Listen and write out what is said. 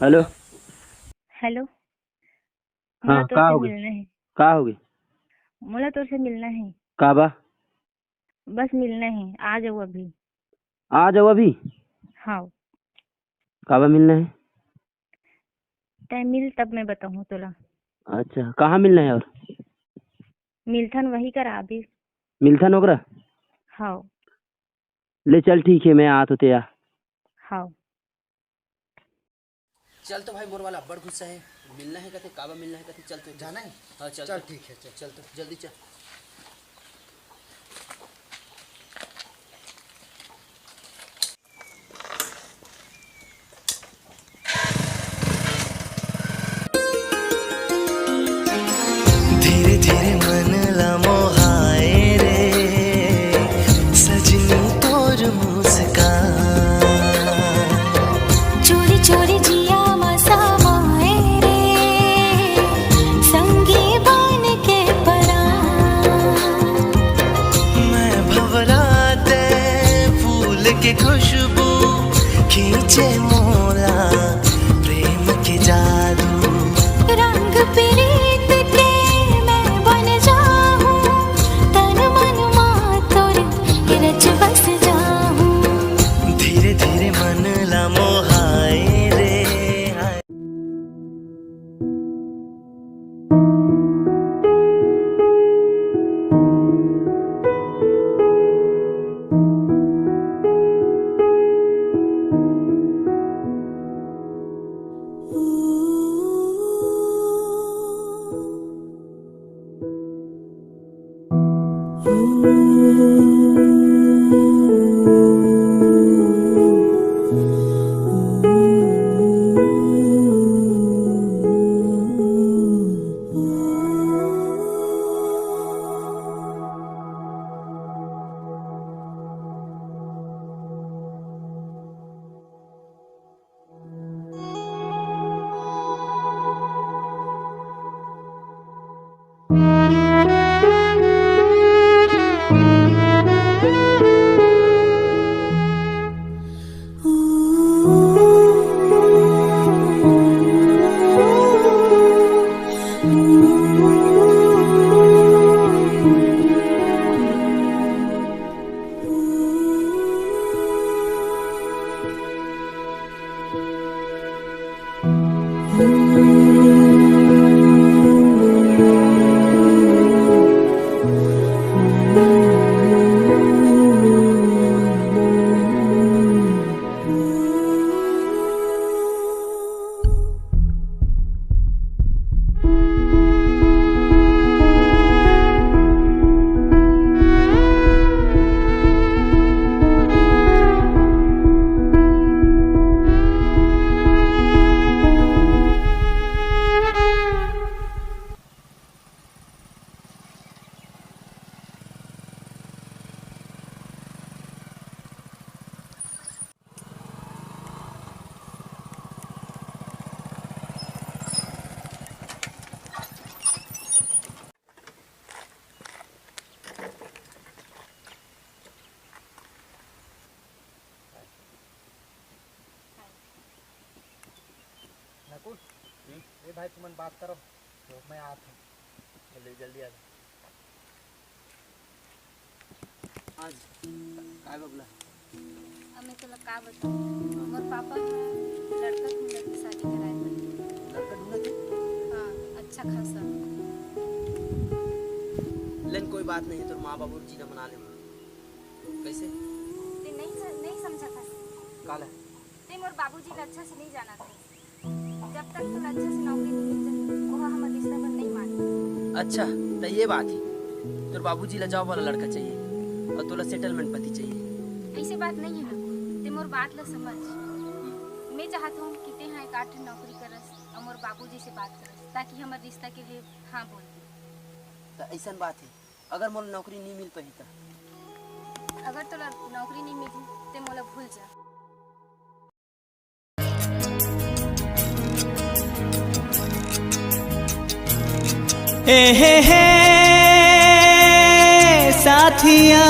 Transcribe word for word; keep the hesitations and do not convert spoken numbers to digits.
Hello. Hello. हाँ, मोला तोर का से होगे? मिलना हे। का होगे? मोला तोर से मिलना हे। का बा? बस मिलना हे, आ जाओ अभी। आ जाओ अभी? हाँ। का बा मिलना हे? तैं मिल, तब मैं बताहूँ तोला। अच्छा, कहाँ मिलना हे और? मिलथन वही करा अभी। मिलथन ओकरा? हाँ। ले चल, ठीक हे, मैं आत हों, तैं आ। हाँ। चल तो भाई, मोर वाला अब्बड़ गुस्सा हे, मिलना हे कथे, काबर मिलना हे कथे, चल तो। जाना हे? हाँ, चल चल, तो। ठीक हे, चल। चल तो, जल्दी चल। धीरे धीरे मन ला मोहाए रे, सजनी तोर मुस्कान। चोरी चोरी जिया मा समाए रे, संगी बन के परान। मैं भंवरा ते फूल के खुशबू खींचे मोला प्रेम के जादू। रंग प्रीत के मैं बन जाहूँ, तन मन मा तोर रच बस जाहूँ। धीरे धीरे मन ला मोहाए रे। नकुल, हम्म? ए भाई, तुमन बात करो, तो मैं आत हूँ। जल्दी, जल्दी आ जा। आज काय बबला? अब मैं तोला का बताऊं, मोर पापा ह लड़का ढूंढत हे शादी कराए बर। लड़का ढूंढत हे? हाँ, अच्छा खासा। लेकिन कोई बात नहीं, तोर माँ बाबू जी ला मना ले। कैसे? ते नहीं स-, नहीं समझा था। काला? ते मोर बाबूजी ला अच्छा से नहीं जाना था। जब तक तोला अच्छा से नौकरी नहीं मिल जाए, वो हमर रिश्ता बर नहीं माने। अच्छा, त ये बात हे, तोर बाबूजी ला job वाला लड़का चाहिए और तोला settlement पति चाहिए। ऐसे बात नहीं है ना, ते मोर बात ला समझ। मैं चाहत हूँ कि ते हाँ एक आठ ठन नौकरी करस और मोर बाबूजी से बात करस, ताकि हमर रिश्ता के लिए हाँ बोल दे। त ऐसन बात हे, अगर मोला नौकरी नहीं मिल पाही त? अगर तोला नौकरी नहीं मिली, ते मोला भूल जा। ए हे हे साथिया।